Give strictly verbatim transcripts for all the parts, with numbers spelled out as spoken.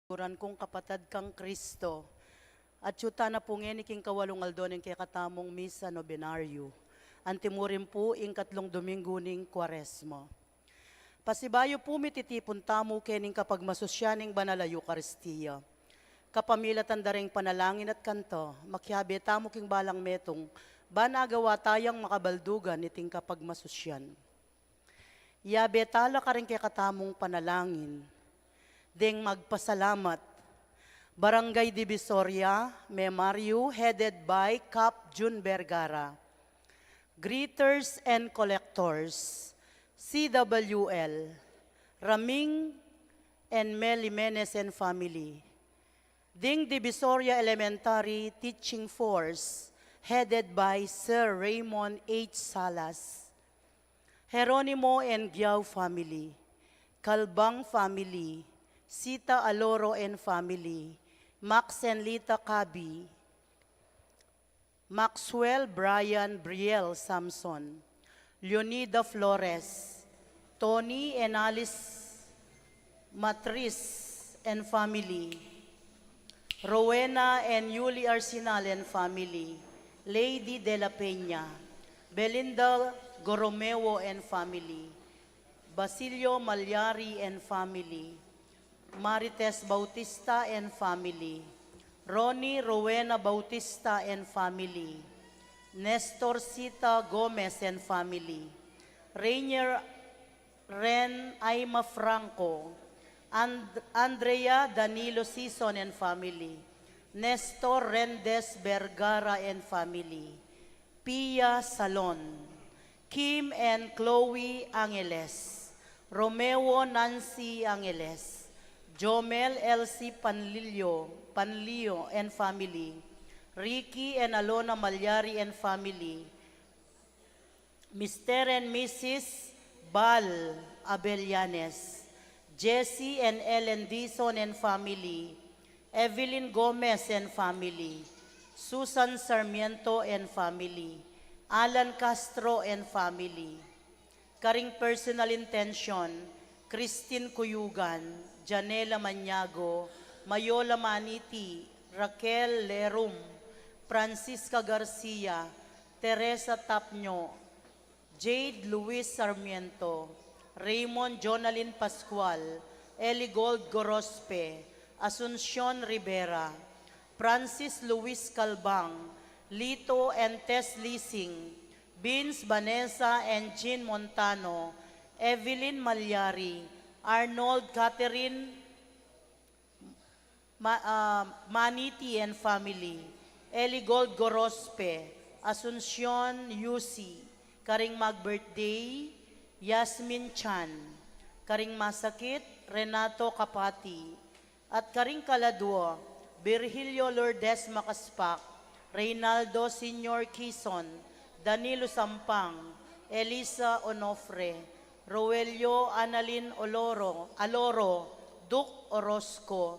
Uran kung kapatad kang Kristo, at yuta na pu ngeni king kawalung aldo ning kekatamung misa nobenaryo, antimurin pu ing katlung Domingo ning Kuaresma. Pasibayu pu mititipun tamu kening kapagmasusyan ning Banal a Eukaristia. Kapamilatan da ring panalangin at kanta, makiabe tamu king balang metung, ban agawa tayang makabaldugan iting kapagmasusyan. Yabe tala karing kekatamung panalangin. Deng magpasalamat, Barangay Divisoria, Mem Mario, headed by Cap Jun Vergara. Greeters and collectors, C W L, Raming and Mel Jimenez and family. Ding Divisoria Elementary Teaching Force, headed by Sir Raymond H Salas. Jeronimo and Giao family, Calbang family, Sita Aloro and family, Max and Lita Cabi, Maxwell Brian Briel Samson, Leonida Flores, Tony and Alice Matris and family, Rowena and Yuli Arsenal and family, Lady de la Peña, Belinda Goromeo and family, Basilio Malyari and family, Marites Bautista and family, Ronnie Rowena Bautista and family, Nestor Sita Gomez and family, Rainier Ren Aima Franco, And-, Andrea Danilo Sison and family, Nestor Rendes Vergara and family, Pia Salon, Kim and Chloe Angeles, Romeo Nancy Angeles, Jomel Elsie Panlilio, Panlio and family, Ricky and Alona Malyari and family, Mister and Missus Bal Abellanes, Jesse and Ellen Dizon and family, Evelyn Gomez and family, Susan Sarmiento and family, Alan Castro and family. Karing personal intention, Christine Cuyugan, Janela Maniago, Mayola Maniti, Raquel Lerum, Francisca Garcia, Teresa Tapño, Jade Luis Sarmiento, Raymond Jonalyn Pascual, Eligold Gorospe, Asuncion Rivera, Francis Luis Calbang, Lito and Tess Lising, Vince, Vanessa and Jean Montano, Evelyn Malyari, Arnold, Catherine, Ma-, ah, Maniti and family, Eligold Gorospe, Asuncion Yusi, karing mag-birthday, Yasmin Chan, karing masakit, Renato Capati, at karing kaladua, Virgilio Lourdes Macaspac, Reynaldo Senior Quizon, Danilo Sampang, Elisa Onofre, Roelio Annalyn Oloro, Aloro, Duke Orozco,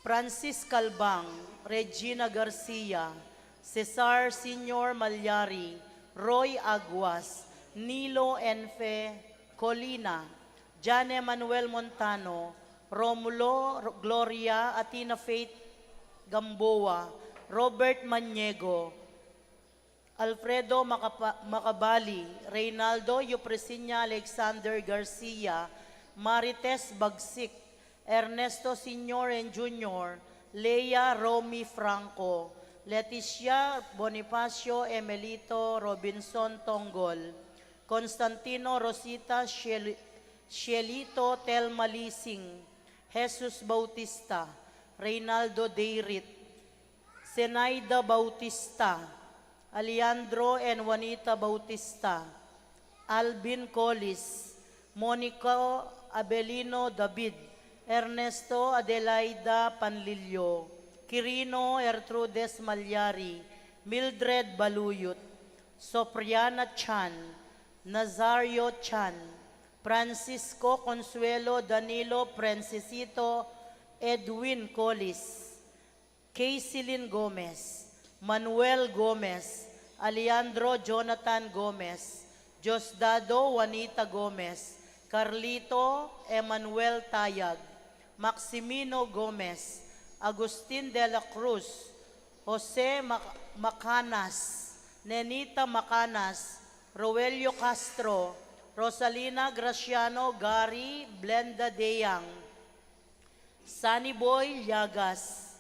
Francis Calbang, Regina Garcia, Cesar Senior Malyari, Roy Aguas, Nilo Enfe Colina, Jane Manuel Montano, Romulo Gloria, Athena Faith Gamboa, Robert Maniego, Alfredo Macapa-, Macabali, Reynaldo Eupresiña, Alexander Garcia, Marites Bagsik, Ernesto Senior and Junior, Lea Romy Franco, Leticia Bonifacio, Emelito Robinson Tonggol, Constantino Rosita Shel-, Shelito Telma Lising, Jesus Bautista, Reynaldo Deirit, Zenaida Bautista, Alejandro and Juanita Bautista, Alvin Collis, Monico Abelino David, Ernesto Adelaida Panlilio, Quirino Ertrudes Malyari, Mildred Baluyut, Sopriana Chan, Nazario Chan, Francisco Consuelo, Danilo Francesito, Edwin Collis, Kaysilin Gomez, Manuel Gomez, Alejandro Jonathan Gomez, Diosdado Juanita Gomez, Carlito Emmanuel Tayag, Maximino Gomez, Agustin de la Cruz, Jose Mac-, Macanas, Nenita Macanas, Roelio Castro, Rosalina Graciano, Gary, Blenda Deyang, Sunny Boy Llagas,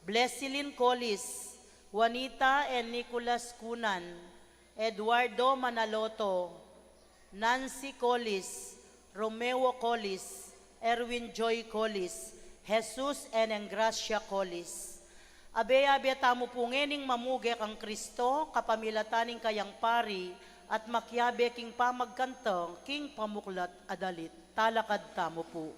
Blessilyn Collis, Juanita and Nicolas Cunan, Eduardo Manaloto, Nancy Collis, Romeo Collis, Erwin Joy Collis, Jesus and Engracia Collis. Abe-abe tamu pu ngening mamuge kang Kristo, kapamilatan ning kayang pari, at makiabe king pamagkanta king pamuklat a dalit. Talakad tamu pu.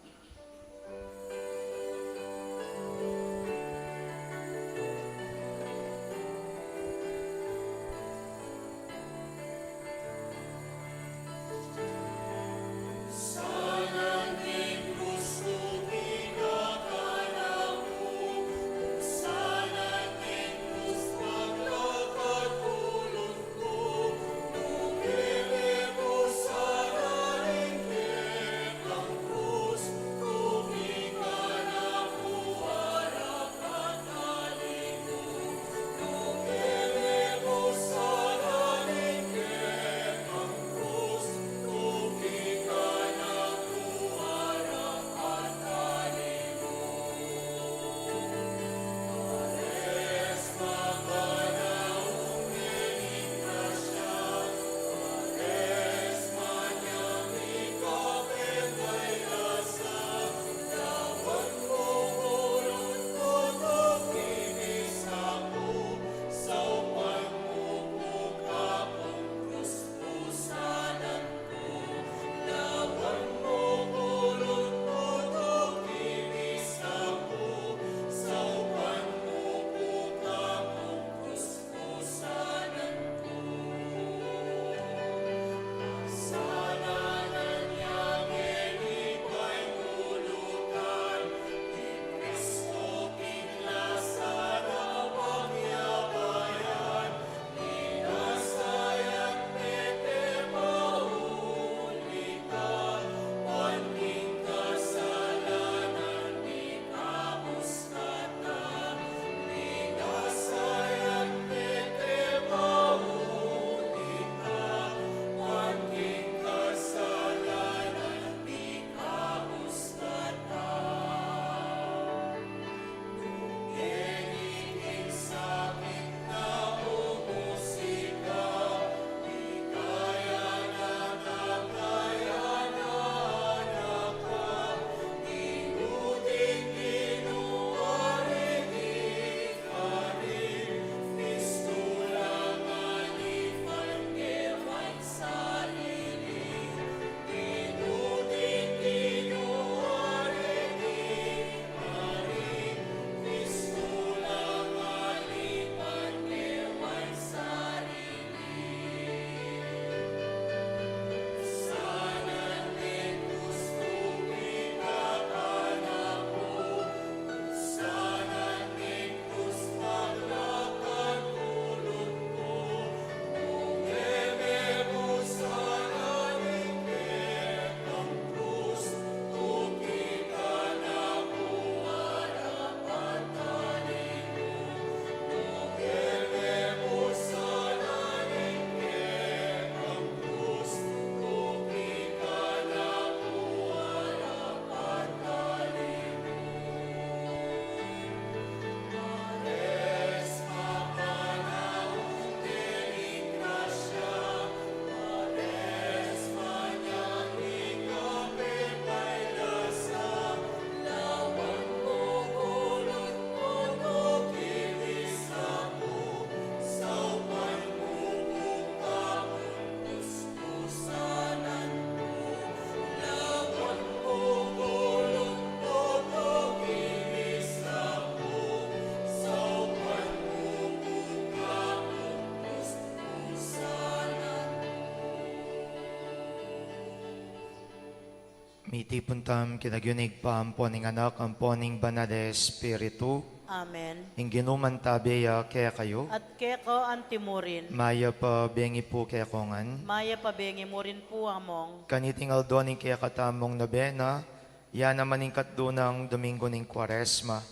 Mitipun tamu king lagyu ning Ibpa, ampo ning Anak, ampo ning Banal a Espiritu. Amen. Ing Ginu mantabe ya kekayu. At keka antimurin. Mayap a bengi pu kekongan. Mayap a bengi murin pu, Among. Kaniting aldo ning kekatamung nobena, Iya naman ing katlu nang Domingo ning Kuaresma,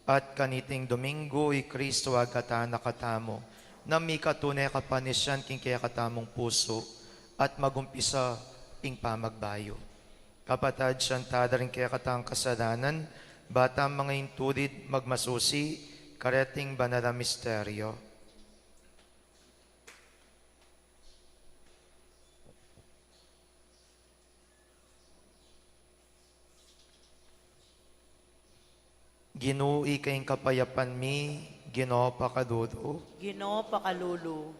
at kaniting Domingo i Kristo agkatan na katamu, na mikatune kapanisian king kekatamung pusu, at magumpisa ing pamagbayu. Kapatad, sisian ta da ring kekatang kasalanan, ba tang manga intulid magmasusi kareting banal a misteryo. Ginu, ika ing kapayapan mi, Ginu pakalulu. Ginu pakalulu.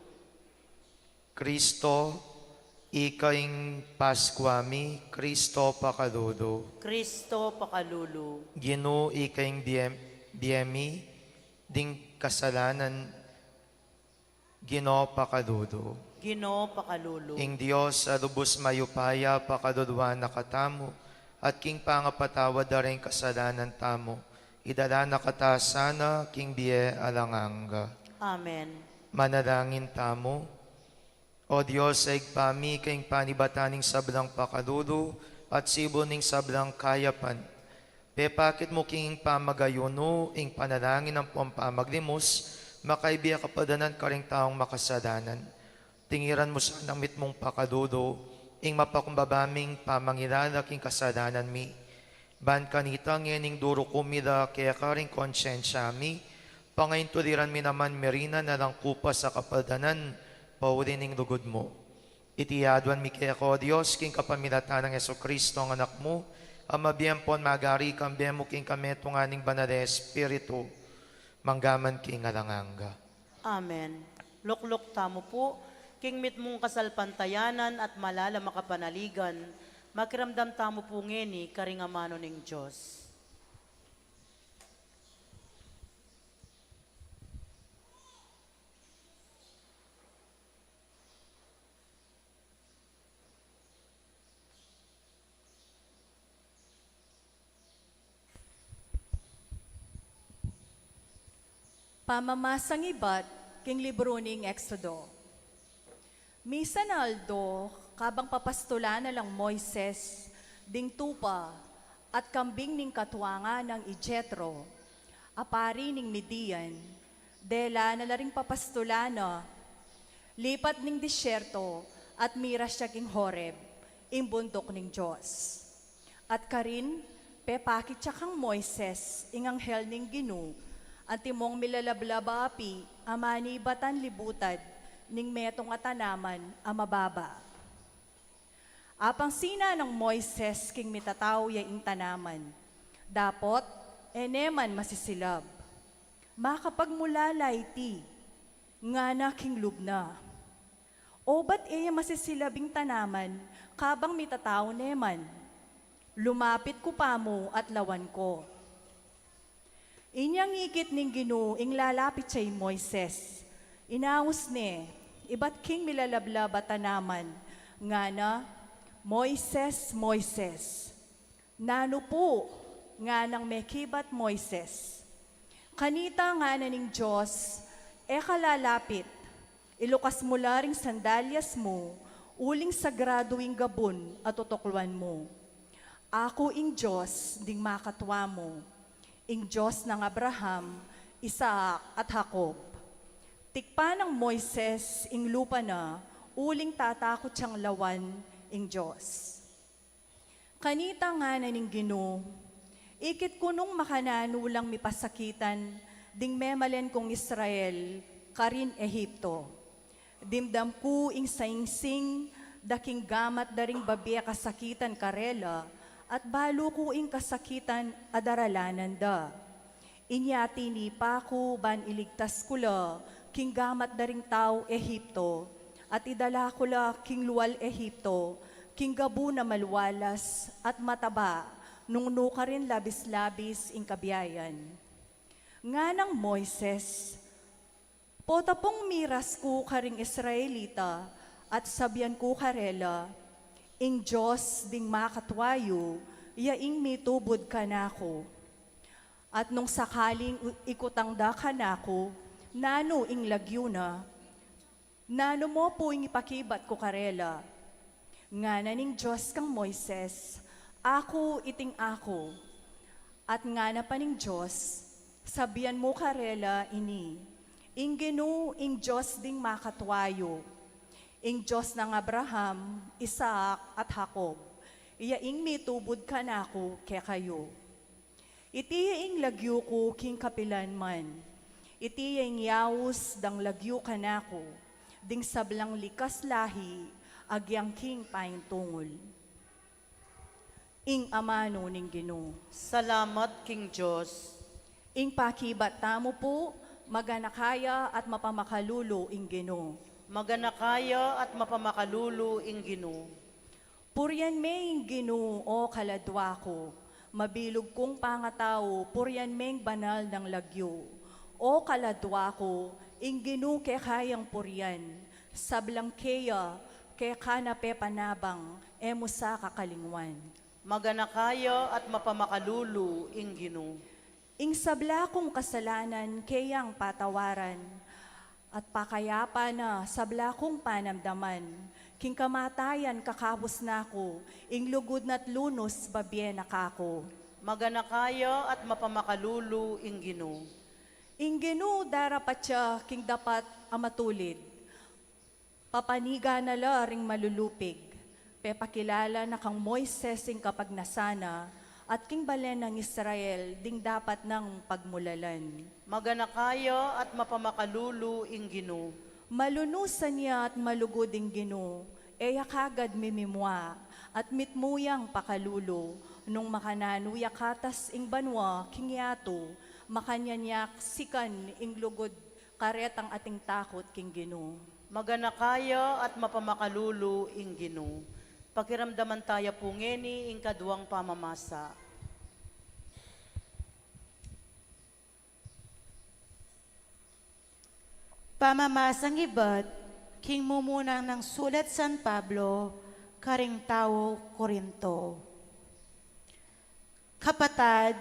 Kristo, ika ing Paskua mi, Kristo pakalulu. Kristo pakalulu. Ginu, ika ing bie, bie mi, ding kasalanan, Ginu pakalulu. Ginu pakalulu. Ing Dios a lubus mayupaya pakaluluan na katamu, at king pangapatawad da ring kasalanan tamu, idala na kata sana king bie alang angga. Amen. Manalangin tamu. O Dios, a Ibpa mi, ika ing panibatan ning sablang pakalulu at sibul ning sablang kayapan, pepakit mu king pamagayunu ing panalangin ampong pamaglimus, makaibie kapadanan karing taung makasalanan. Tingiran mu sanang mitmung pakalulu ing mapakumbaba ming pamangilala king kasalanan mi. Ban kanita ngening duruku mi la keka ring konsensia mi, pangaintuliran mi naman mirinan alang kupas a kapadanan, pauli ning lugud mu. Iti aduan mi keka, O Dios, king kapamilatan nang Jesucristo, a Anak mu, a mabie ampon magari kambe mu king kametungan ning Banal a Espiritu, mangga man king alang angga. Amen. Lukluk tamu pu, king mitmung kasalpantayanan at malalam a kapanaligan, makiramdam tamu pu ngeni karing amanu ning Dios. Pamamasang ibat king libru ning Exodo. Misan a aldo, kabang papastulan na lang Moises ding tupa at kambing ning katuangan nang i Jetro, a pari ning Midian, dela na la ring papastulan na lipat ning disyerto at miras ya king Horeb, ing bunduk ning Dios. At karin, pepakit ya kang Moises ing anghel ning Ginu, antimong milalablab a api a manibatan libutad ning metung a tanaman a mababa. Apang sina nang Moises king mitatau ya ing tanaman, dapot e ne man masisilab. Makapagmula la iti, ngana king lub na. O bat e ya masisilab ing tanaman kabang mitatau ne man? Lumapit ku pa mu at lawan ko. Inyang ikit ning Ginu ing lalapit ya i Moises, inaus ne ibat king milalablab a tanaman, ngana, Moises, Moises. Nanu pu? Nganang mekibat Moises. Kanita ngana ning Dios, e ka lalapit, ilukas mu la ring sandalyas mu, uling sagradu ing gabun a tutukluan mu. Aku ing Dios ding makatua mu, ing Dios nang Abraham, Isaac, at Jacob. Tikpan nang Moises ing lupa na, uling tatakut yang lawan ing Dios. Kanita ngana ning Ginu, ikit ku nung makananu lang mipasakitan ding memalen kung Israel karin Egipto. Dimdam ku ing saingsing da king gamat da ring babie kasakitan karela, at balu ku ing kasakitan a daralanan da. Inya tinipa ku ban iligtas ku la king gamat da ring tau Egipto, at idala ku la king lual Egipto, king gabun a malualas at mataba, nung nukarin labis-labis ing kabiayan. Nganang Moises, Pota pung miras ku karing Israelita, at sabian ku karela, ing Dios ding makatua yu, ya ing mitubud kanaku. At nung sakaling u-, ikutang da kanaku, nanu ing lagyu na, nanu mu pu ing ipakibat ku karela? Ngana ning Dios kang Moises, Aku iting aku. At ngana pa ning Dios, sabian mu karela ini, ing Ginu, ing Dios ding makatua yu, ing Dios nang Abraham, Isaac, at Jacob, iya ing mitubud kanaku kekayu. Iti ya ing lagyu ku king kapilan man. Iti ya ing yaus dang lagyu kanaku, ding sablang likas lahi, agyang king paintungul. Ing amanu ning Ginu. Salamat king Dios. Ing pakibat tamu pu, maganaka ya at mapamakalulu ing Ginu. Maganaka ya at mapamakalulu ing Ginu. Purian me ing Ginu, o kaladua ku, mabilug kung pangatau, purian me ing banal nang lagyu. O kaladua ku, ing Ginu keka yang purian, sablang keya, keka na pepanabang, e mu sa kakalingwan. Maganaka ya at mapamakalulu ing Ginu. Ing sabla kung kasalanan keyang patawaran, at pakayapan na sabla kung panamdaman, king kamatayan kakabus na ku, ing lugud na't lunus babie na kaku. Maganaka ya at mapamakalulu ing Ginu. Ing Ginu darapat ya king dapat a matulid. Papaniga na la ring malulupig, pepakilala na kang Moises ing kapagnasan na, at king balen nang Israel ding dapat nang pagmulalan. Maganaka ya at mapamakalulu ing Ginu. Malunusan ya at malugud ing Ginu, e ya kagad mimimua, at mitmu yang pakalulu, nung makananu ya katas ing banua king yatu, makanyan ya sikan ing lugud karetang ating takut king Ginu. Maganaka ya at mapamakalulu ing Ginu. Pakiramdaman taya pu ngeni ing kaduang pamamasa. Pamamasang ibat king mumuna nang sulat San Pablo karing tau Corinto. Kapatad,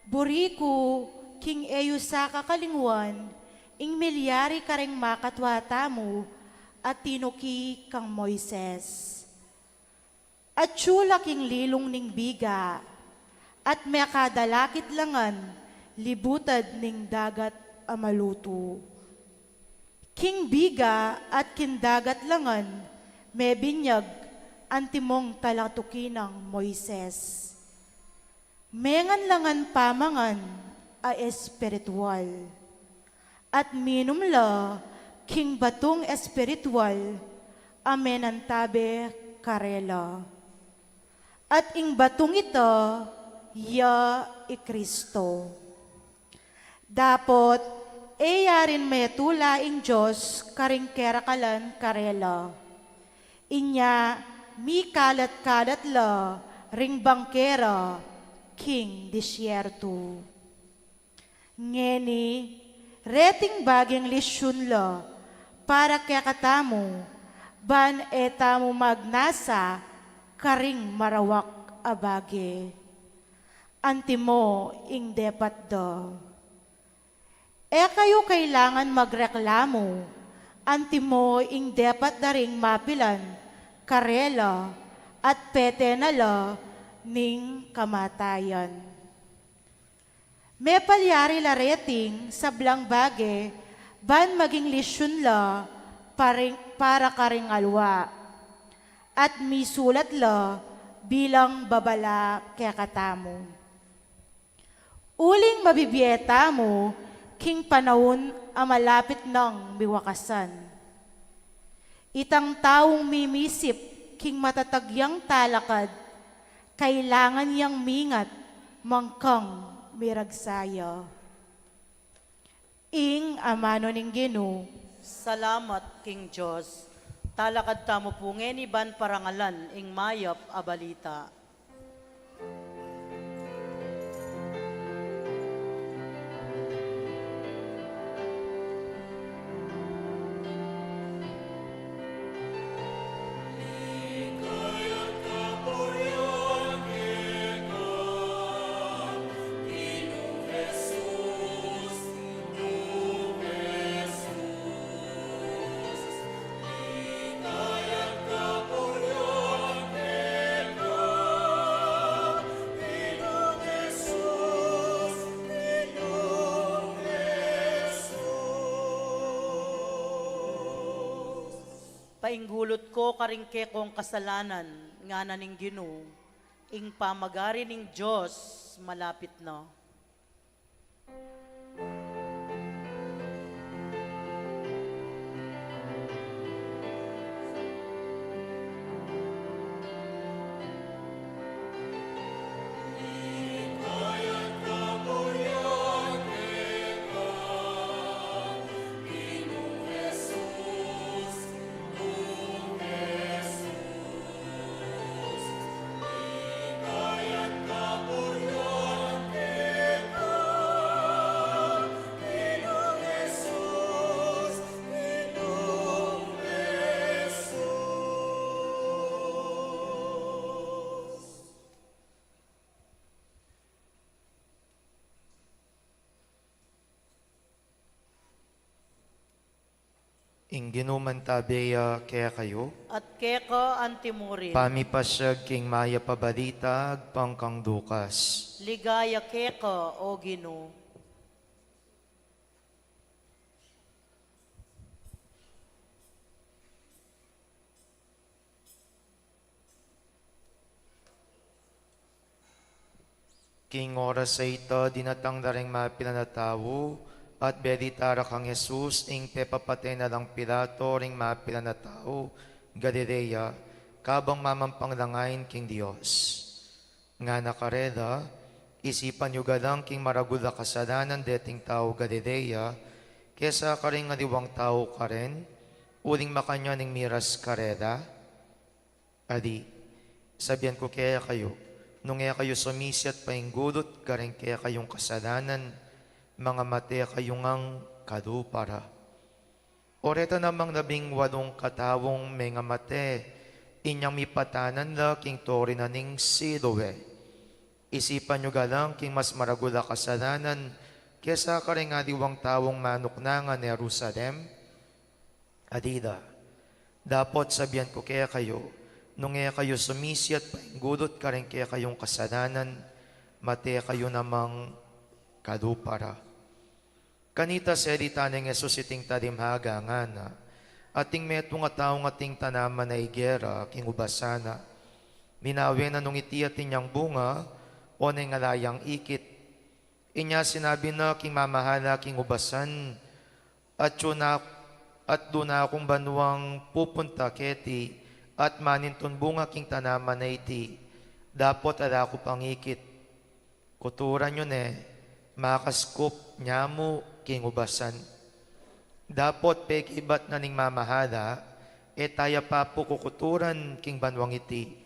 buri ku king e yu sa kakalingwan ing milyari karing makatua tamu a tinuki kang Moises. Atyu la king lilung ning biga, at mekadalakit la ngan libutad ning dagat a malutu. King biga at king dagat la ngan mebinyag antimong talatuki nang Moises. Mengan la ngan pamangan a espiritual, at minum la king batung espiritual a menantabe karela. At ing batung ita ya i Kristo. Dapot e ya rin metula ing Dios karing kerakalan karela. Inya mikalat-kalat la ring bangke ra king disyertu. Ngeni, reting baging lisyun la para kekatamu, ban e tamu magnasa karing marawak a bage. Antimo ing depat da. E kayu kailangan magreklamu, antimo ing depat da ring mapilan karela at pete na la ning kamatayan. Mepalyari la reting sablang bage ban maging lisyun la paring, para karing alwa, at misulat la bilang babala kekatamu. Uling mabibie tamu king panaun a malapit nang miwakasan. Itang taung mimisip king matatag yang talakad, kailangan yang mingat mangkang miragsa ya. Ing amanu ning Ginu. Salamat king Dios. Talakad tamu pu ngeni ban parangalan ing mayap a balita. Painggulut ko karing kekong kasalanan, ngana ning Ginu, ing pamagari ning Dios malapit na. Ing Ginu mantabe ya kekayu. At keka antimurin. Pamipasiag king mayap a balita agpang kang Lukas. Ligaya keka, O Ginu. King oras a ita, dinatang da ring mapilan a tau, at belita ra kang Jesus ing pepapate na lang Pilato ring mapilan a tau Galilea, kabang mamampang la ngeni king Dios. Ngana karela, isipan yu galang king maragul a kasalanan deting tau Galilea, kesa karing aliwang tau karen, uling makanyan ing miras karela. Ali, sabian ku kekayu, nung e kayu sumisiat painggulut karing kekayung kasalanan, mangamate kayu ngang kalupa ra. O reta namang labing walung kataung mengamate, inyang mipatanan la king turi na ning Siloe. Isipan yu galang king mas maragul a kasalanan kesa karing aliwang taung manuknangan Jerusalem? Adida, dapot sabian ku kekayu, nung e kayu sumisiat painggulut karing kekayung kasalanan, mate kayu namang kalupa ra. Kanita selita neng Jesus iting talimhaga ngana, ating metung a taung ating tanaman a igera king ubasan na. Linawe na nung iti atin yang bunga, o neng ala yang ikit. Inya sinabi na king mamahala king ubasan, Atyu na, atyu na kung banwang pupunta keti, at manintun bunga king tanaman a iti, dapot ala ku pang ikit. Kuturan yu ne, makaskup nyamu king ubasan. Dapot pekibat na ning mamahala, e taya pa pu kukuturan king banwang iti.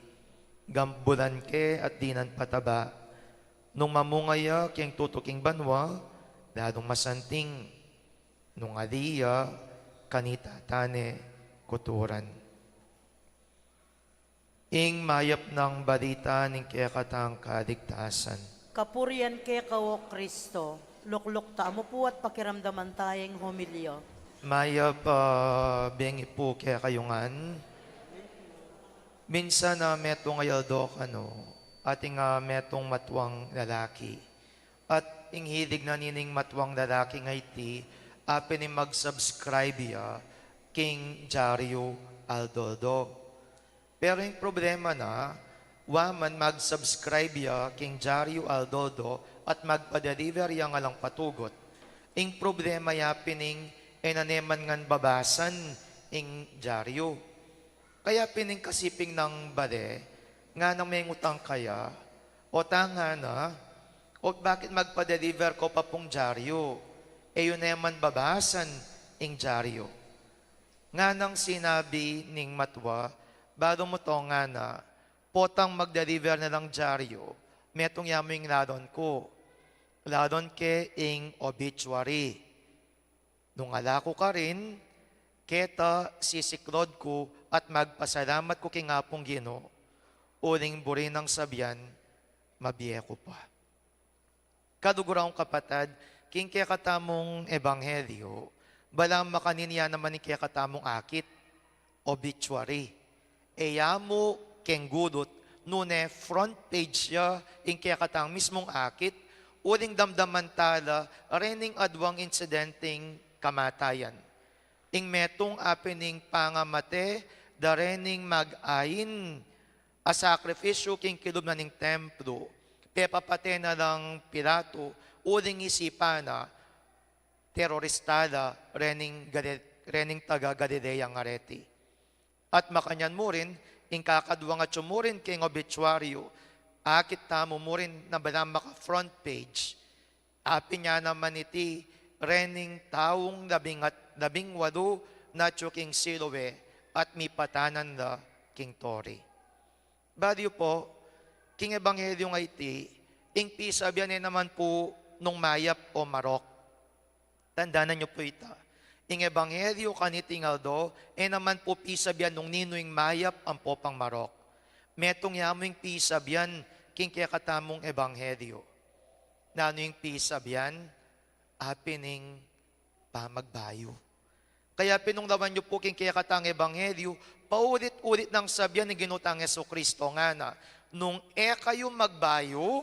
Gambulan ke at dinan pataba. Nung mamunga ya king tutuking banwa, lalung masanting. Nung ali ya, kanita tane kuturan. Ing mayap nang balita ning kekatang kaligtasan. Kapurian keka, O Kristo. Lukluk tamu pu at pakiramdaman taya ing homilya. Mayap a bengi pu kekayu ngan. Minsan a metung a aldo kanu, ating, ah, metung matuang lalaki. At ing hilig na nining matuang lalaki a iti, apin ing mag-subscribe ya king dyaryu aldo-aldo. Pero ing problema na, wa man mag-subscribe ya king dyaryu aldo-aldo at magpa-deliver ya ngan lang patugut. Ing problema ya pin ing e na ne man ngan babasan ing dyaryu. Kaya pin ing kasiping nang bale, nganang mengutang kaya, o tangana, o bakit magpa-deliver ko pa pung dyaryu, e yu ne man babasan ing dyaryu. Nganang sinabi ning matua, balu mu to ngana, potang mag-deliver na lang dyaryu, metung ya mu ing laron ku. Laron ke ing obituary. Nung ala ku karin, keta sisiklod ku at magpasalamat ku king Apung Ginu, uling buri nang sabian, mabie ku pa. Kaluguran kung kapatad, king kekatamung ebanghelyu, balamu makanini ya naman ing kekatamung akit, obituary. E ya mu keng gulut, nune front page ya ing kekatang mismung akit, uling damdaman ta la rening aduang insidenteng kamatayan. Ing metung apin ing pangamate da rening mag-ain a sakrifisyu king kilub na ning templo, pepapate na lang Pilato, uling isipan na, terorista la rening Gali-, rening taga Galilea ngan reti. At makanyan mu rin, ing kakaduang atyu mu rin king obituario, akit tamu mu rin na bala maka-front page. Apin ya naman iti, rening taung labing at, labing walu na atyu king Siloe at mipatanan la king tore. Balu yu pu, king ebanghelyo a iti, ing pisabian e naman pu nung mayap o marok. Tandanan yu pu ita. Ing ebanghelyo kaniting aldo, e naman pu pisabian nung ninu ing mayap ampo pang marok. Metung ya mu ing pisabian king kekatamung ebanghelyo. Nanu ing pisabian? Apin ing pamagbayu. Kaya pin nung lawan yu pu king kekatang ebanghelyo, paulit-ulit nang sabian ning Ginu tang Jesucristo ngana, nung e kayu magbayu,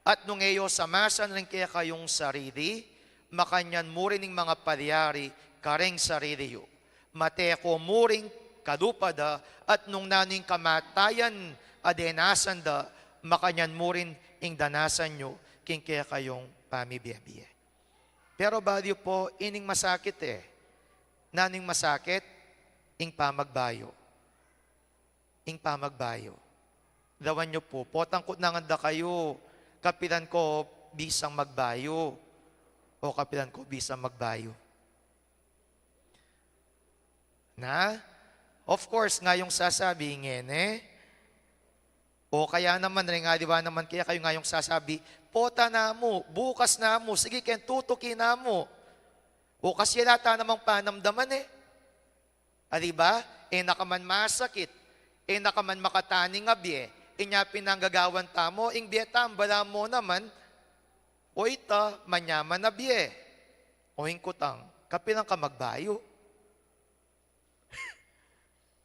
at nung e yu samasan ring kekayung sarili, makanyan mu rin ing mangapalyari kareng sarili yu. Mateko mu ring kalupa da, at nung nanu ing kamatayan a denasan da, makanyan mu rin ing danasan yu king kekayung pamibie-bie. Pero balu yu pu, ining masakit e. Nanu ing masakit? Ing pamagbayu. Ing pamagbayu. Lawan yu pu, potang kutnangan da kayu, kapilan ku bisang magbayu? O kapilan ku bisang magbayu? Na? Of course, ngayung sasabi, ngeni. O kaya naman, ring aliwa naman kaya kayu ngayung sasabi, pota na mu, bukas na mu, sige ken tutuki na mu. O kasi ala ta namang panamdaman e. A, di ba? E na ka man masakit, e na ka man makataning a bie, inya pin ing gagawan tamu, ing bie tamu balamu naman, o ita, manyaman a bie. O ing kutang, kapilan ka magbayu?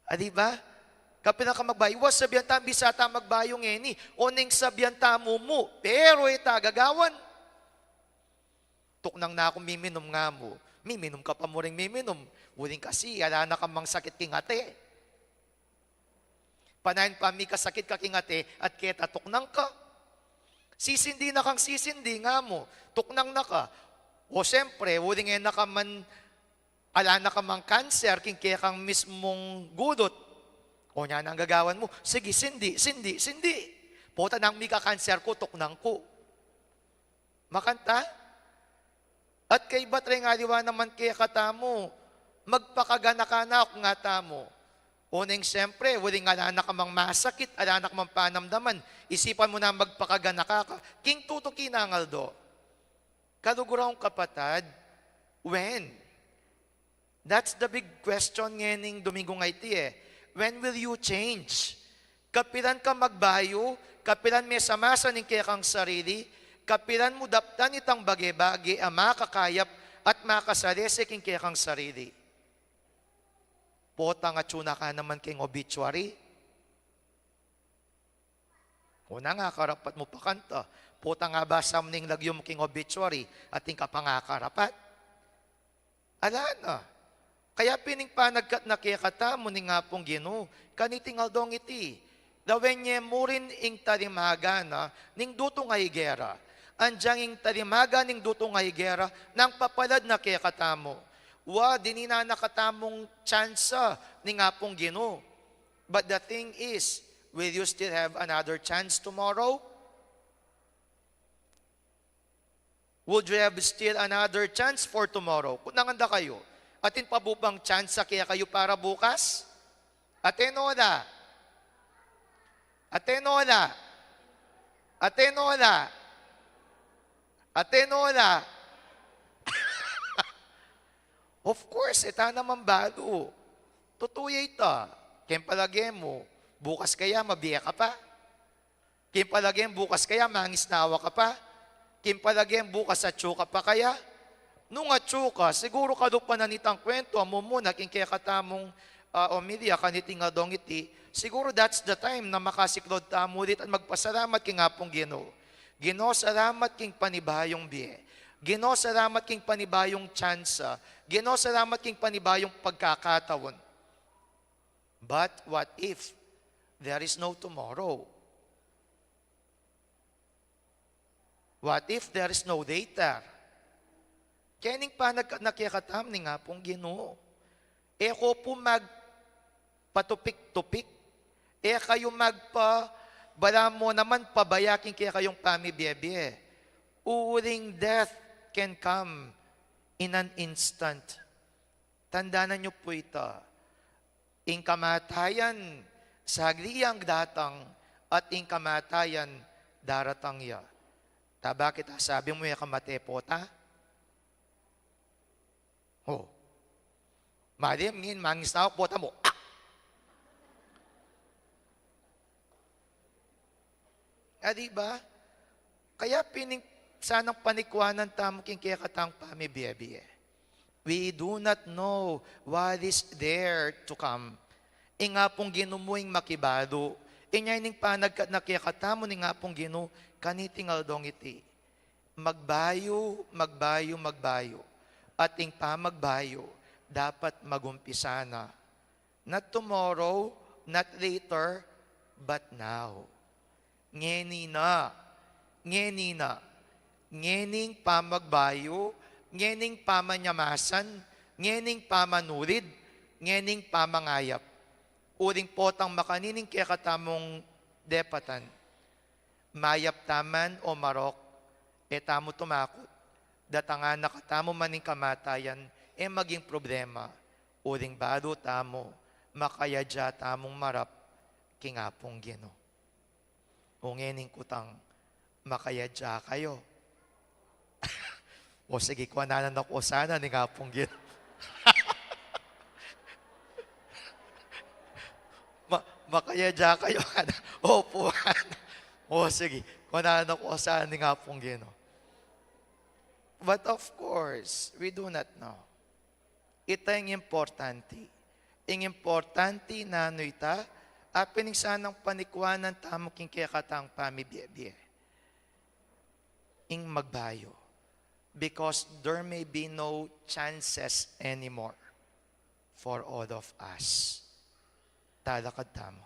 A, di ba? Kapilan ka magbayu? Wa, sabian tamu, bisa ta magbayu ngeni. O neng sabian tamu mu, pero e ta gagawan. Tuknang na kung miminum nga mu. Miminum ka pa mu ring miminum. Uling kasi, ala na ka mang sakit king ate. Panayan pa mikasakit ka king ate at keta tuknang ka. Sisindi na kang sisindi nga mu. Tuknang na ka. O siyempre, uling e na ka man, ala na ka mang cancer king kekang mismung gulut. O nya nang gagawan mu, sige, sindi, sindi, sindi. Pota nang mika-cancer ku, tuknang ku. Makanyan ta? At kaybat reng aliwa naman kekatamu, magpakaganaka na ku ngatamu. Oneng siyempre, uling ala na ka mang masakit, ala na ka mang panamdaman, isipan mu na magpakaganaka ka. King tutuki nang aldo. Kaluguran kung kapatad, when? That's the big question ngening Domingo ngeni, e. When will you change? Kapilan ka magbayu, kapilan mesamasan ing kekang sarili, kapilan mu daptan itang bage-bage a makakayap at makasalese king kekang sarili. Potang atyu na ka naman king obituary. Una nga, karapat mu pa kanita. Potang abasa mu ning lagyu mu king obituary, atin ka pang akarapat. Ala na. Kaya pin ing panagkat na kekatamu ning Apung Ginu, kaniting aldong iti, lawen ye mu rin ing talimaga na ning dutung a higera. Anyang ing talimaga ning dutung a higera, nang papalad na kekatamu. Wa, dininan na katamung tsansa ning Apung Ginu. But the thing is, will you still have another chance tomorrow? Would you have still another chance for tomorrow? Kung nanganda kayu, atin pa bu bang tsansa kekayu para bukas? Atin o ala? Atin o ala? Atin o ala? Atin o ala? Of course, e ta naman balu. Tutu ya ita. King palage mu, bukas kaya mabie ka pa? King palage mu, bukas kaya mangisnawa ka pa? King palage mu, bukas atyu ka pa kaya? Nung atyu ka, siguru kalupa na nitang kwentu a mumuna king kekatamung, ah, omilya kaniting aldong iti, siguru that's the time na makasiklaud tamu ulit at magpasalamat king Apung Ginu. Ginu, salamat king panibayung bie. Ginu, salamat king panibayung tsansa. Ginu, salamat king panibayung pagkakataun. But what if there is no tomorrow? What if there is no later? Keng panagkat na kekatamu ning Apung Ginu, e ko pu magpatupik-tupik. E kayu magpa, balamu naman pabaya king kekayung pamibie-bie. Uling death can come in an instant. Tandanan yu pu ita. Ing kamatayan, saglit yang datang, at ing kamatayan, daratang ya. Ta bakit asabi mu, e ka mate pota? O. Mali, ngin, mangisnaw pota mu. Ah! Ah, di ba? Kaya pin ing sanang panikwanan tamu king kekatang pamibie-bie. We do not know what is there to come. Ing Apung Ginu mu ing makibalu. Inya ining panagkat na kekatamu ning Apung Ginu, kaniting aldong iti. Magbayu, magbayu, magbayu. At ing pamagbayu, dapat magumpisa na. Not tomorrow, not later, but now. Ngeni na, ngeni na, ngening pamagbayu, ngening pamanyamasan, ngening pamanulid, ngening pamangayap. Uling potang makanini ing kekatamung depatan. Mayap ta man o marok, e tamu tumakut. Datangan na katamu man ing kamatayan, e maging problema. Uling balu tamu, makayadya tamung marap king Apung Ginu. O ngening kutang, makayadya kayu. O sige, kuanan na ku sana ning Apung Ginu. Ma-, makayadya kayu. Opu. O sige, kuanan na ku sana ning Apung Ginu. But of course, we do not know. Ita ing importante. Ing importante nanu ita, apin ing sanang panikwanan tamu king kekatang pamibie-bie. Ing magbayu. Because there may be no chances anymore for all of us. Talakad tamu.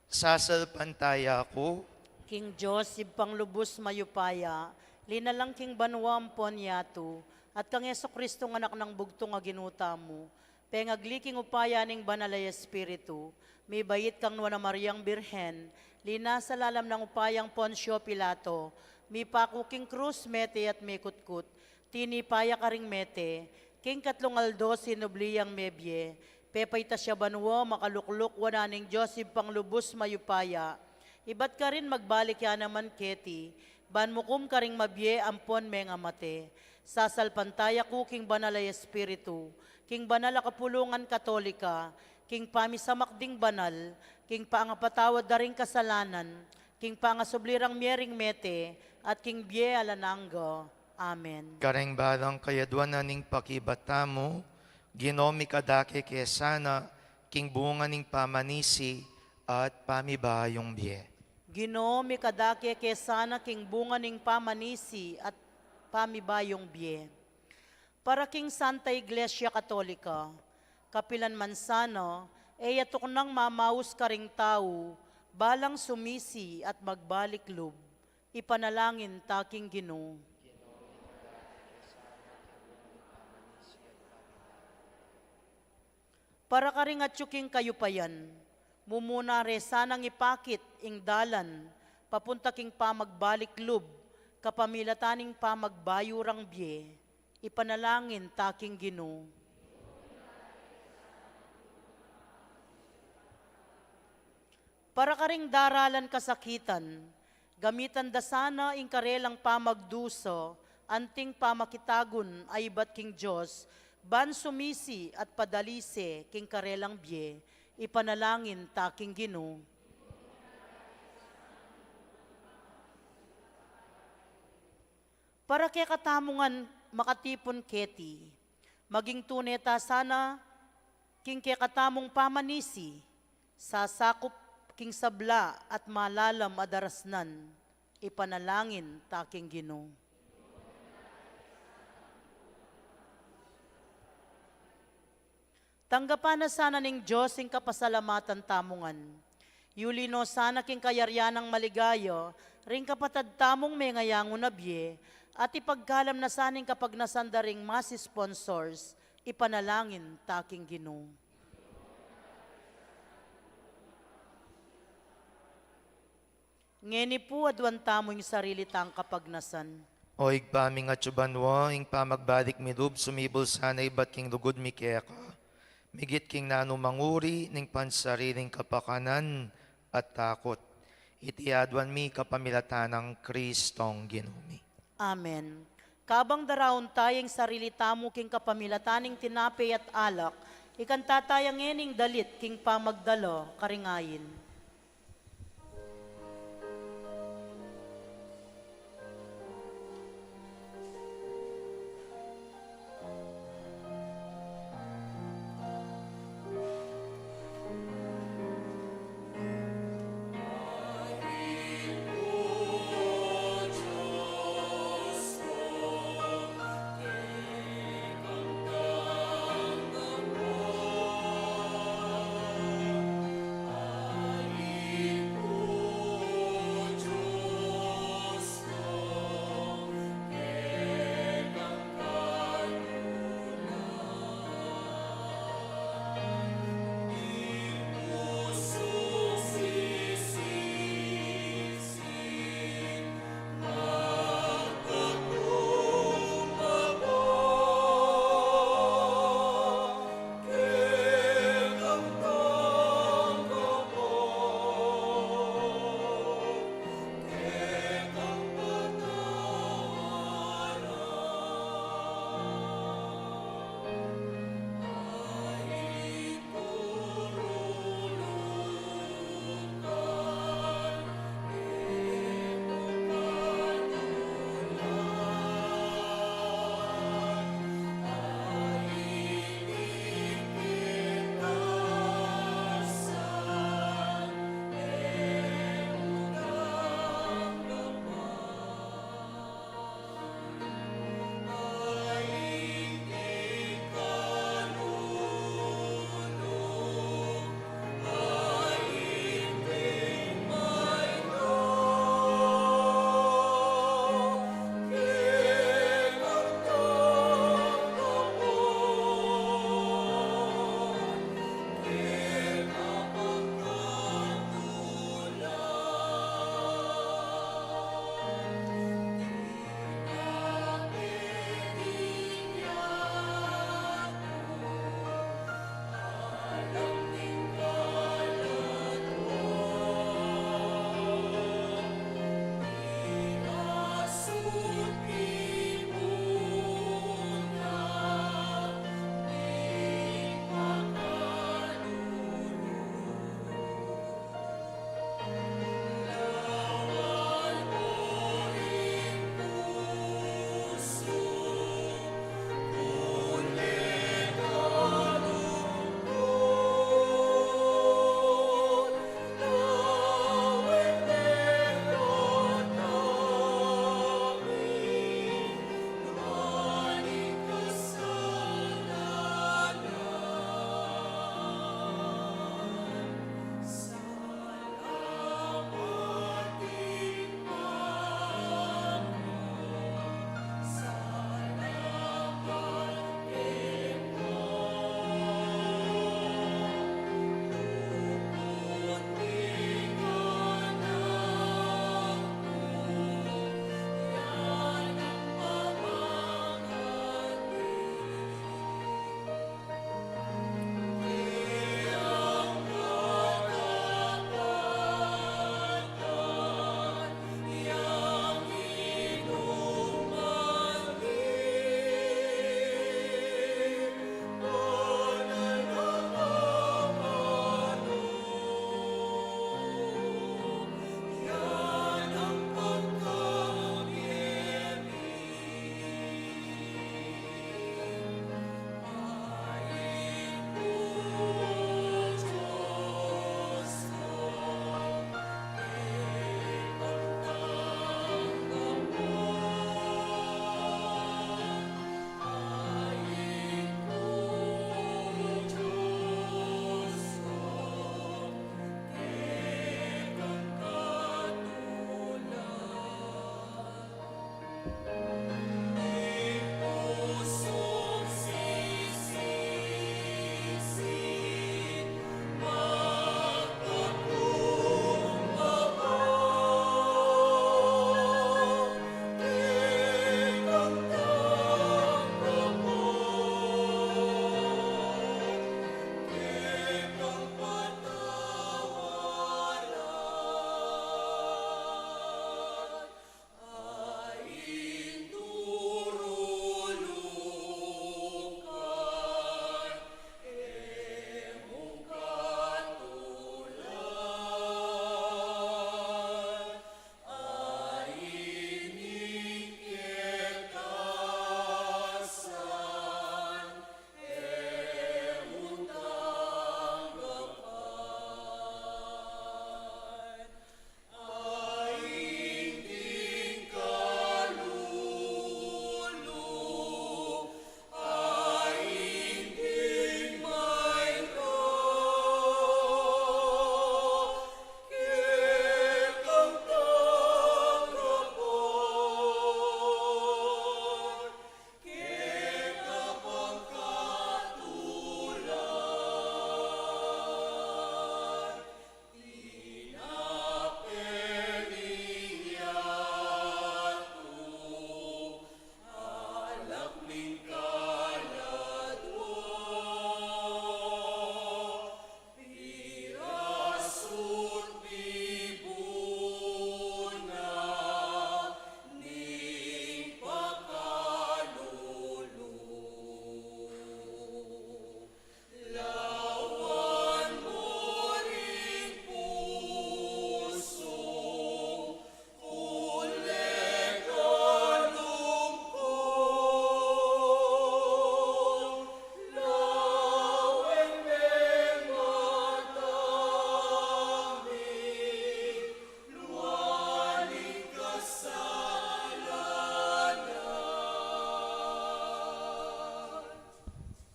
Sasalpantaya ku king Dios, Ibpang lubus mayupaya, linalang king banua ampon yatu, at kang Jesucristo, Anak nang bugtung a Ginu tamu, pengagli king upaya ning Banal a Espiritu, mibait kang Nuan a Mariang Birhen, linasa lalam nang upayang Poncio Pilato, mipaku king krus, mete at mikutkut, tinipa ya karing mete, king katlung aldo sinubli yang mebie, pepaitas ya banua, makalukluk wanan ning Dios Ibpang lubus mayupaya, ibat karin magbalik ya naman keti, ban mukum karing mabie ampon mengamate. Sasalpantaya ku king Banal a Espiritu, king banal a kapulungan Katolika, king pamisamak ding banal, king pangapatawad da ring kasalanan, king pangasubli rang mie ring mete, at king bie alang angga. Amen. Karing balang kayaduan na ning pakibat tamu, Ginu, mikadake ke sana king bunga ning pamanisi at pamibayung bie. Ginu, mikadake ke sana king bunga ning pamanisi at pamibayung bie. Para king Santa Iglesia Katolika, kapilan man sana, e ya tuknang mamaus karing tau, balang sumisi at magbalik lub. Ipanalangin ta king Ginu. Para karing atyu king kayupayan, mumuna re sanang ipakit ing dalan papunta king pamagbalik lub, kapamilatan ning pamagbayu rang bie, ipanalangin ta king Ginu. Para karing daralan kasakitan, gamitan da sana ing karelang pamagdusa, anting pamakitagun a ibat king Dios, ban sumisi at padalise king karelang bie, ipanalangin ta king Ginu. Para kekatamu ngan makatipun keti, maging tune ta sana king kekatamung pamanisi, sasakup king sabla at malalam a darasnan, ipanalangin ta king Ginu. Tanggapan na sana ning Dios ing kapasalamatan tamu ngan. Yuli no sana king kayarian nang maligaya ring kapatad tamung mengayangu na bie, at ipagkalam na sana ing kapagnasan da ring mas sponsors. Ipanalangin ta king Ginu. Ngeni pu, aduan tamu ing sarili tang kapagnasan. O Ibpa ming atsu banua, ing pamagbalik mi lub sumibul sana ibat king lugud mi keka, migit king nanu mang uri ning pansariling kapakanan at takut. Iti aduan mi kapamilatan nang Kristong Ginu mi. Amen. Kabang daraun taya ing sarili tamu king kapamilatan ning tinape at alak, ikanta taya ngening dalit king pamagdala karing ain.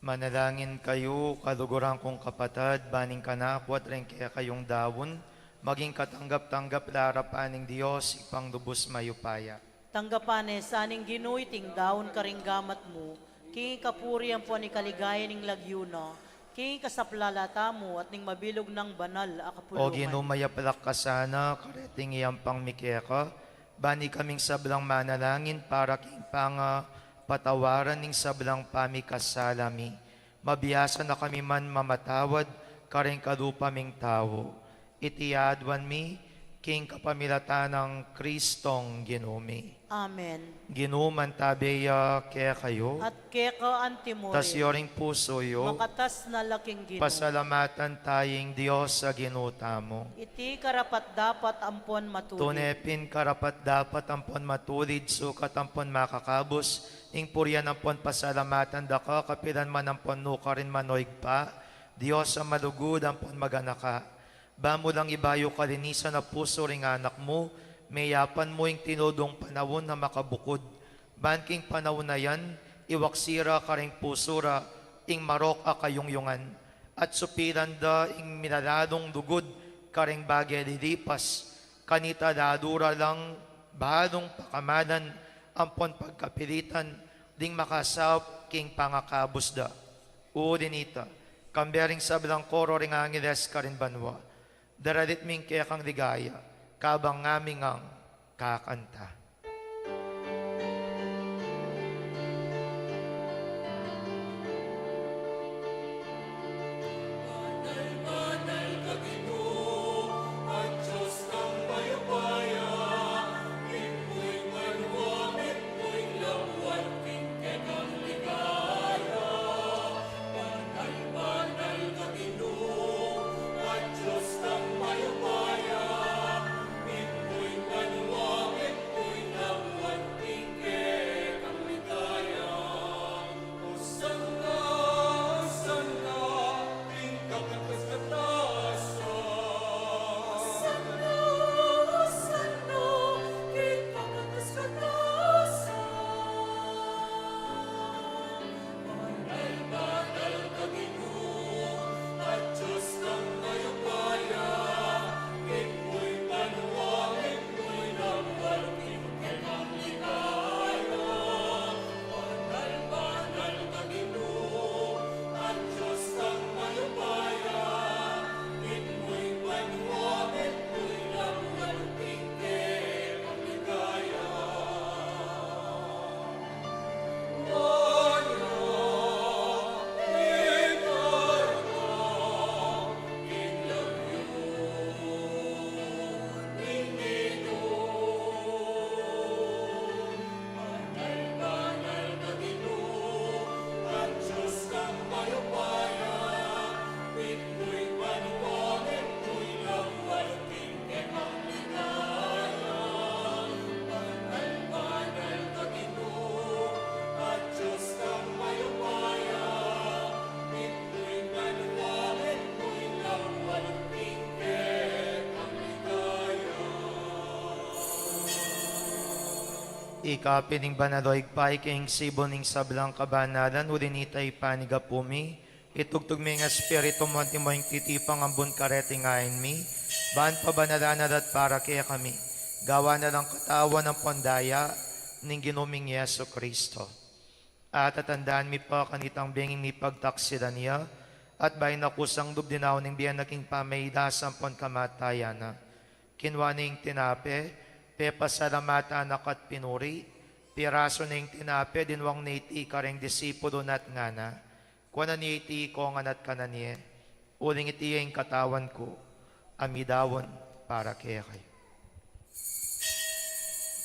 Manalangin kayu, kaluguran kung kapatad, ban ing kanaku at ring kekayung daun, maging katanggap-tanggap la king arapan ning Dios, Ibpang lubus mayupaya. Tanggapan na sa ning Ginu iting daun karing gamat mu, king kapurian ampon ing kaligayan ning lagyu na, king kasaplalan tamu at ning mabilug nang banal a kapulungan. O Ginu, mayap la ka sana, kareting yampang mi keka, ban ikaming sablang manalangin para king pangapatawaran ning sablang pamikasala mi, mabiasa na kami man mamatawad karing kalupa ming tau. Iti aduan mi king kapamilatan nang Kristong Ginu mi. Amen. Ginu mantabe ya kekayu. At keka antimurin. Taas yu ring pusu yu. Makatas na la king Ginu. Pasalamatan taya ing Dios a Ginu tamu. Iti karapat-dapat ampon matulid. Tune pin karapat-dapat ampon matulid, sukat ampon makakabus, ing purian ampon pasalamatan da ka, kapilan man ampon nukarin man, o Ibpa, Dios a malugud ampon maganaka. Ba mu lang ibayu kalinisan a pusu ring Anak mu, meyapan mu ing tinudung panaun a makabukud. Ban king panaun a yan, iwaksi ra karing pusu ra ing marok a kayungyungan, at supilan da ing milalalung lugud karing bage lilipas, kanita lalu ra lang balung pakamalan ampon pagkapilitan ding makasaup king pangakabus da. Uli nita, kambe ring sablang koro ring angeles karin banua, daralit mi ing kekang ligaya, kabang ngaming kakanta. Ika pin ing banal, o Ibpa, ika ing sibul ning sablang kabanalan, uli nita ipanyawad mi, itubud me ing Espiritu mu antimo ing titipang ambun kareting ain mi, ban pabanalan na la at para kekami, gawan na lang katawan ampon daya ning Ginu ming Jesucristo. At tatandaan mi pa kanitang benging mipagtaksilan ya, at bayu na kusang lub dinaun ing bie na king pamagkasakit ampon kamatayan na, kinua ne ing tinape, pepasalamatan na ka at pinuri, pirasu ne ing tinape, dinwang ne iti karing disipulu na at ngana, kuanan ye iti ikongan at kanan ye, uling iti ya ing katawan ku, a midaun para kekayu.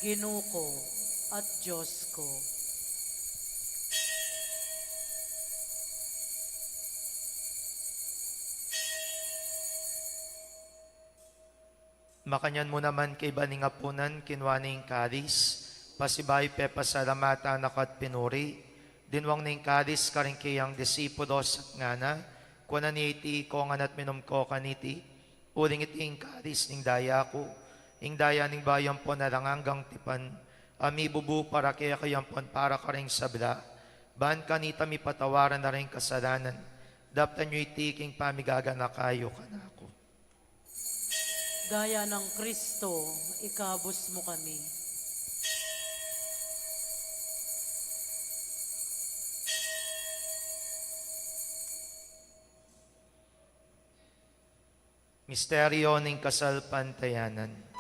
Ginu ku at Dios ku. Makanyan mu naman kaibat ning apunan, kinua ne ing kalis, pasibayu pepasalamatan na ka at pinuri, dinwang ne ing kalis karing kayang disipulus at ngana, kuanan ye iti ikongan at minum ko kaniti, uling iti ing kalis ning daya ku, ing daya ning bayu ampon alang anggang tipan, a mibubu para kekayu ampon para karing sabla, Ban kanita mipatawaran na ring kasalanan, daptan yu iti king pamigaganaka yu kanaku. Daya nang Kristo, ikabus mu kami. Misteryo ning kasalpantayanan.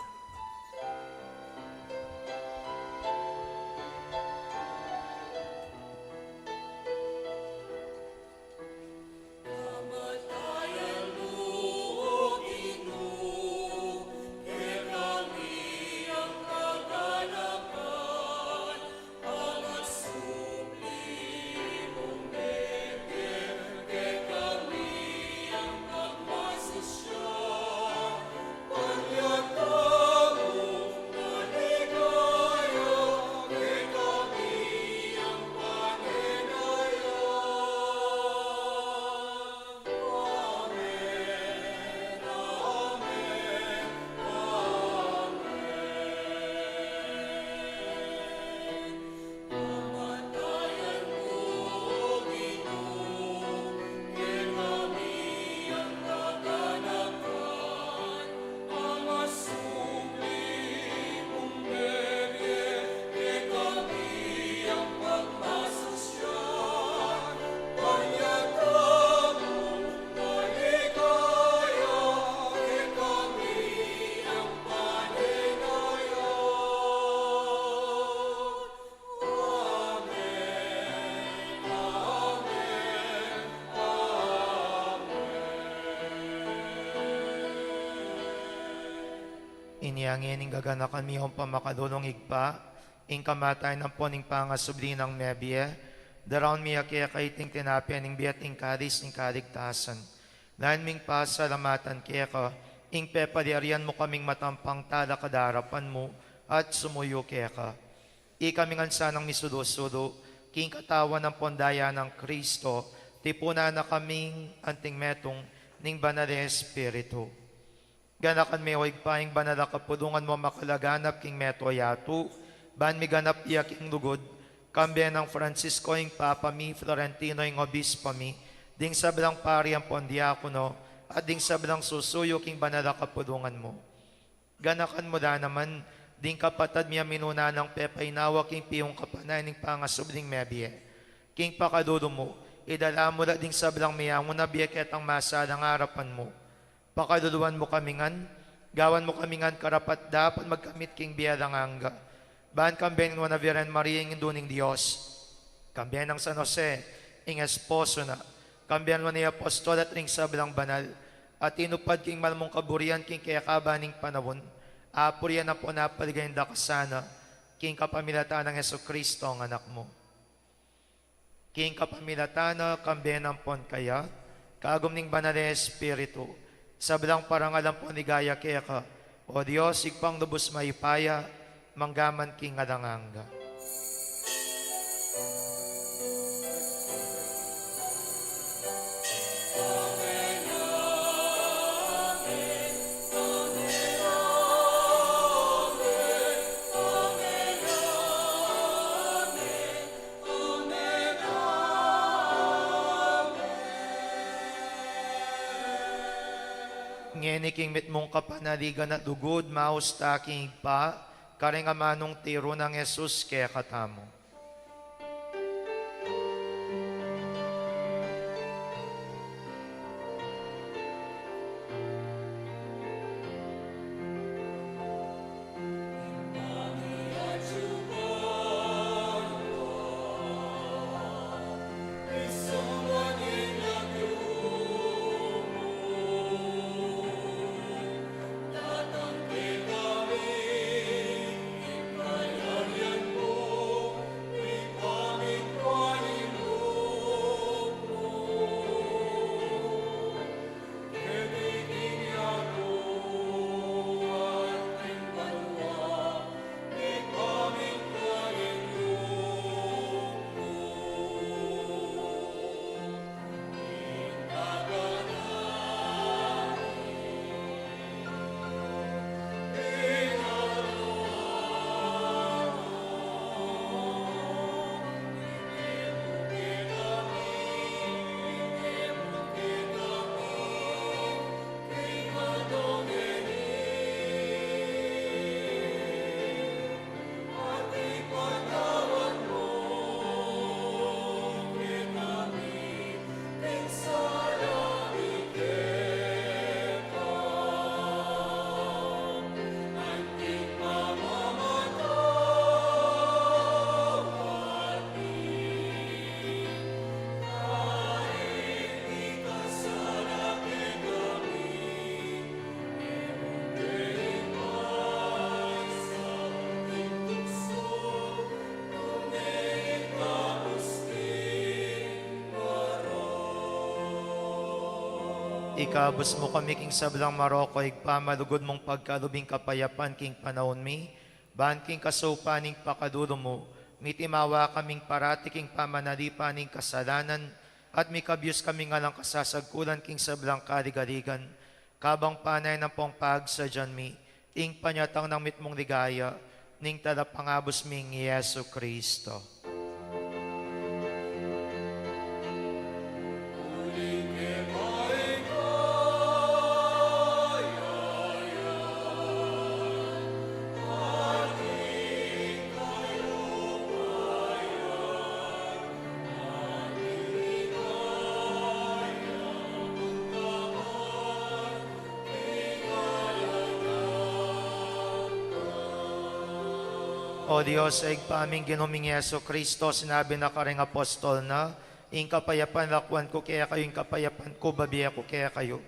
Inya ngeni gaganakan mi ing pamakalulung Ibpa, ing kamatayan ampon ing pangasubli nang mebie, daraun mi keka iting tinape ning bie at ing kalis ning kaligtasan. Lain ming pasalamatan keka, ing pepalyarian mu kaming matampang talakad king arapan mu at sumuyu keka. Ikami ngan sanang misulu-sulu king katawan ampon daya nang Kristo, tipunan na kaming anting metung ning Banal a Espiritu. Ganakan me, o Ibpa, ing banal a kapulungan mu a makalaganap king meto yatu, ban miganap ya king lugud, kambe nang Francisco ing Papa mi, Florentino ing Obispo mi, ding sablang pari ampon diakono, at ding sablang susuyu king banal a kapulungan mu. Ganakan mu la naman ding kapatad mi a minuna nang pepainawa king piungkapan na ning pangasubling mebie. King pakalulu mu, idala mu la ding sablang miyanguna bie ketang masalang arapan mu. Pakaluluan mu kami ngan, gawan mu kami ngan karapat-dapat magkamit king bie alang angga. Ban kambe ning nuan a Virgen Maria, ing Indu ning Dios, kambe nang San Jose, ing esposo na, kambe nang nuan a apostol at ring sablang banal, a tinupad king mal mung kaburian king kekaban ning panaun, apurian ampon apaligayan da ka sana, king kapamilatan nang Jesucristo, ing Anak mu. King kapamilatan na, kambe na ampon kaya, kagum ning Banal a Espiritu, sablang parangal ampon ligaya keka, O Dios, Ibpang lubus mayupaya, mangga man king alang angga. Ngeni king mitmung kapanaligan at lugud, maus ta king Ibpa, karing amanung tiru nang Jesus kekatamu. Ikabus mu kami king sablang marok, o Ibpa, malugud mung pagkalub ing kapayapan king panaun mi, ban king kasaupan ning pakalulu mu, mitimawa kaming parati king pamanalipan ning kasalanan, at mikabyus kaming alang kasasagkulan king sablang kaligaligan, kabang panayan ampong pagsadyan mi ing panyatang nang mitmung ligaya ning Talapangabus ming Jesucristo. O Dios, Ibpa ming Ginu ming Jesucristo, sinabi na karing apostol na, ing kapayapan lakwan ku kekayu, ing kapayapan ku bibie ku kekayu.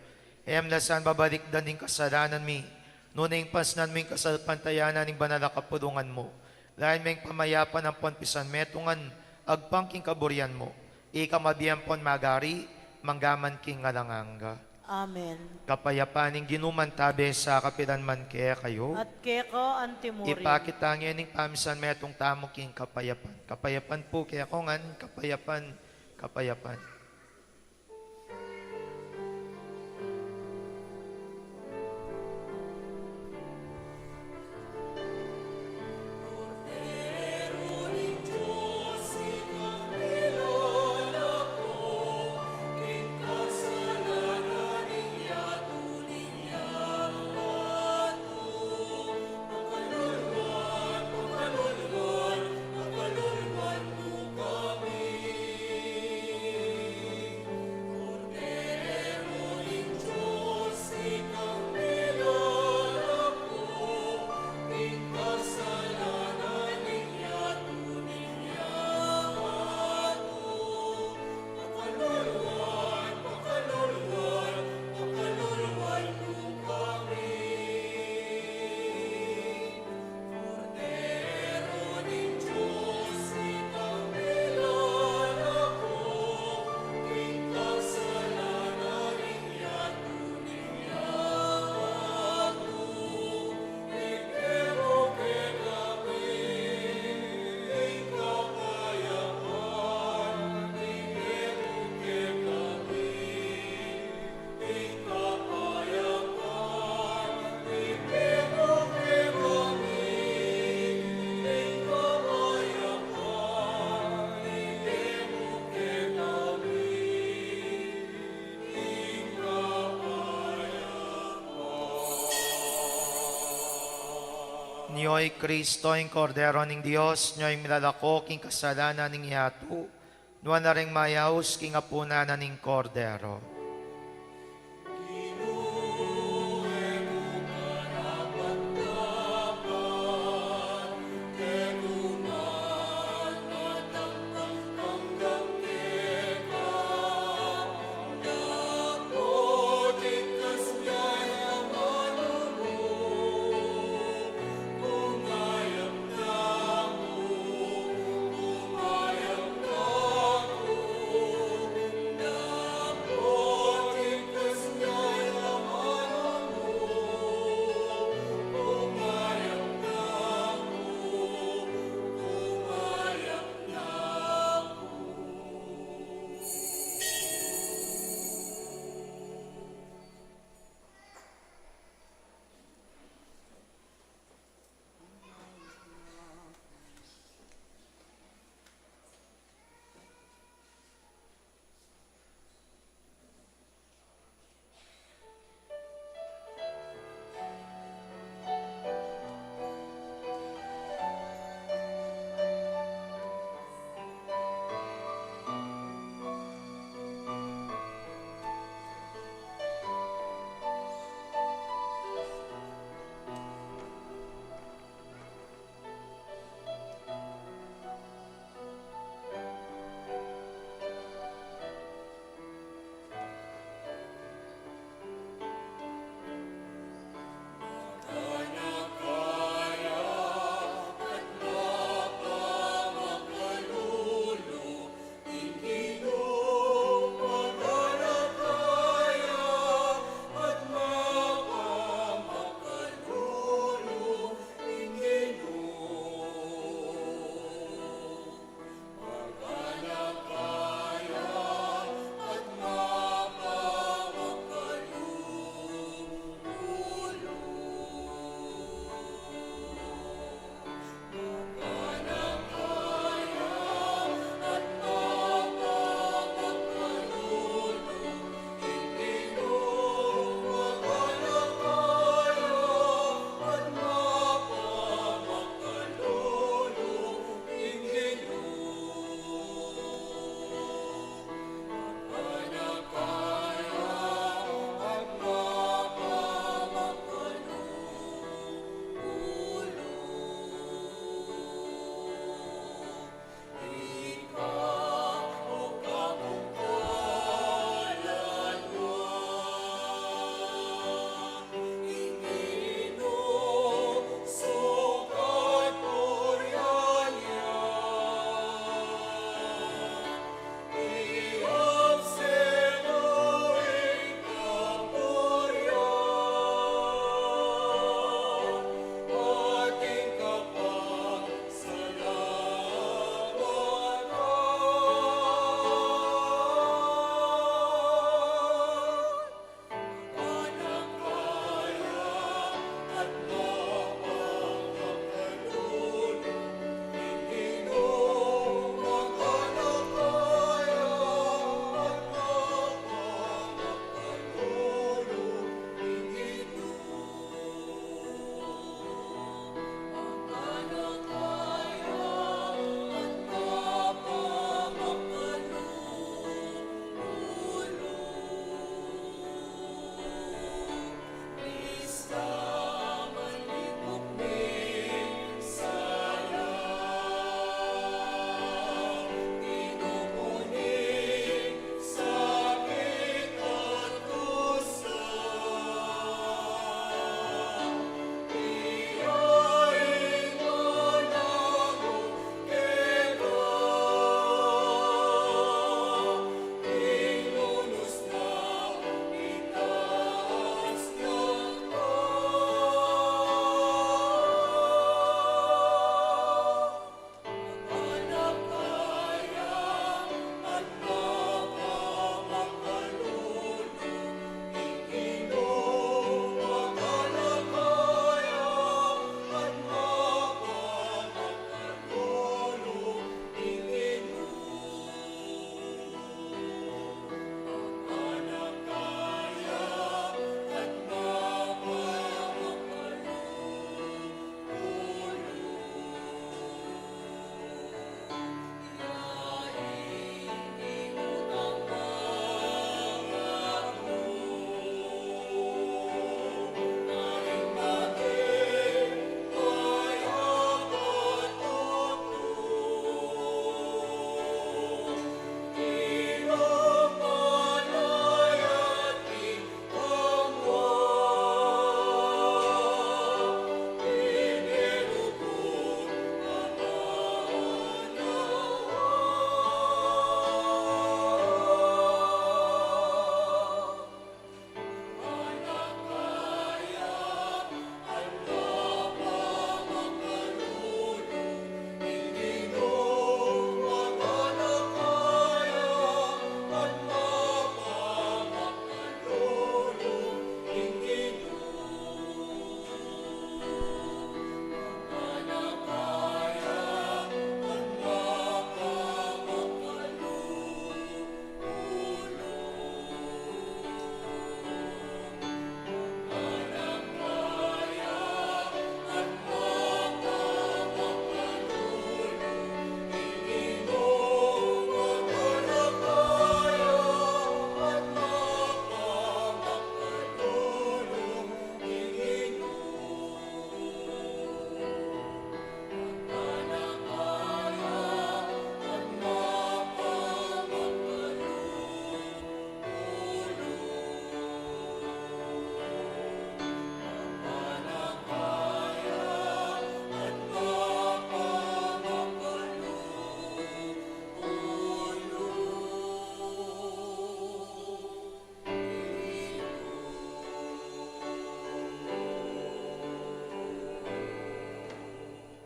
E mu la sana babalikdan ding kasalanan mi, nune ing pasnan mu ing kasalpantayanan ning banal a kapulungan mu. Layan me ing pamayapan ampon pisanmetungan, agpang king kaburian mu. Ika mabie ampon magari, mangga man king alang angga. Amen. Kapayapan ning Ginu mantabe sa kapilan man kekayu. At keka antimurin. Ipakit tamu ing pamisanmetung tamu king kapayapan. Kapayapan pu kekongan, kapayapan, kapayapan. Nyo i Kristo, ing Kordero ning Dios, nyo ing milalako king kasalanan ning yatu. Nuan la ring mayaus king apunan na ning Kordero.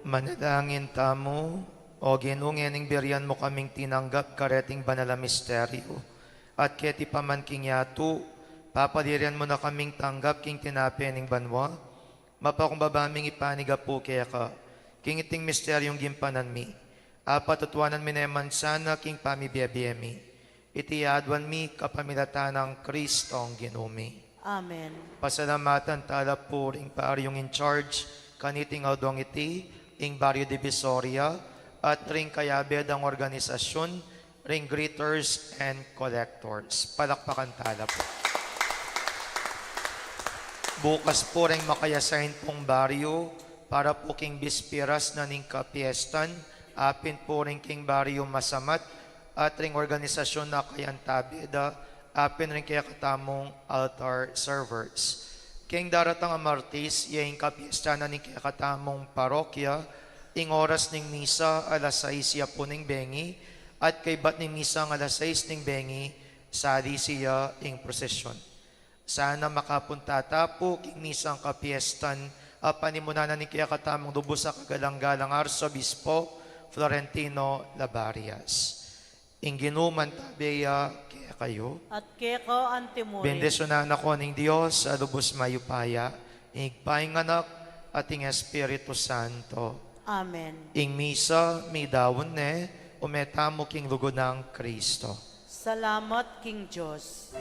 Manalangin tamu. O Ginu, ngening birian mu kaming tinanggap kareting banal a misteryu, at keti pa man king yatu, papaliran mu na kaming tanggap king tinape ning banua. Mapakumbaba ming ipanigapu keka king iting misteryung gimpanan mi, apatutuanan mi ne man sana king pamibie-bie mi. Iti aduan mi kapamilatan nang Kristong Ginu mi. Amen. Pasalamatan tala pu ring bariyung in charge kaniting aldo iti, ing Baryo Divisoria, at ring kayabe dang organisasyun, ring greeters and collectors. Palakpakan tala pu. Bukas pu ring makayasain pung baryo, para pu king bispiras na ning kapiestan, apin pu ring king baryo Masamat, at ring organisasyun na kayantabe da, apin ring kekatamung altar servers. King daratang a Martis, ya ing kapiestan na ning kekatamung parokya, ing oras ning misa alas sais ya pu ning bengi, at kaybat ning misa ng alas sais ning bengi, salisi ya ing prosesyun. Sana makapunta ta pu king misang kapiestan a panimunan na ning kekatamung lubus a kagalang-galang Arsobispo Florentino Labarias. Ing Ginu mantabe ya kekayu. At keka antimurin. Bendisyunan na kayu ning Dios a lubus mayupaya, ing Ibpa, ing Anak, at ing Espiritu Santo. Amen. Ing misa midaun ne, ume tamu king lugud nang Kristo. Salamat king Dios.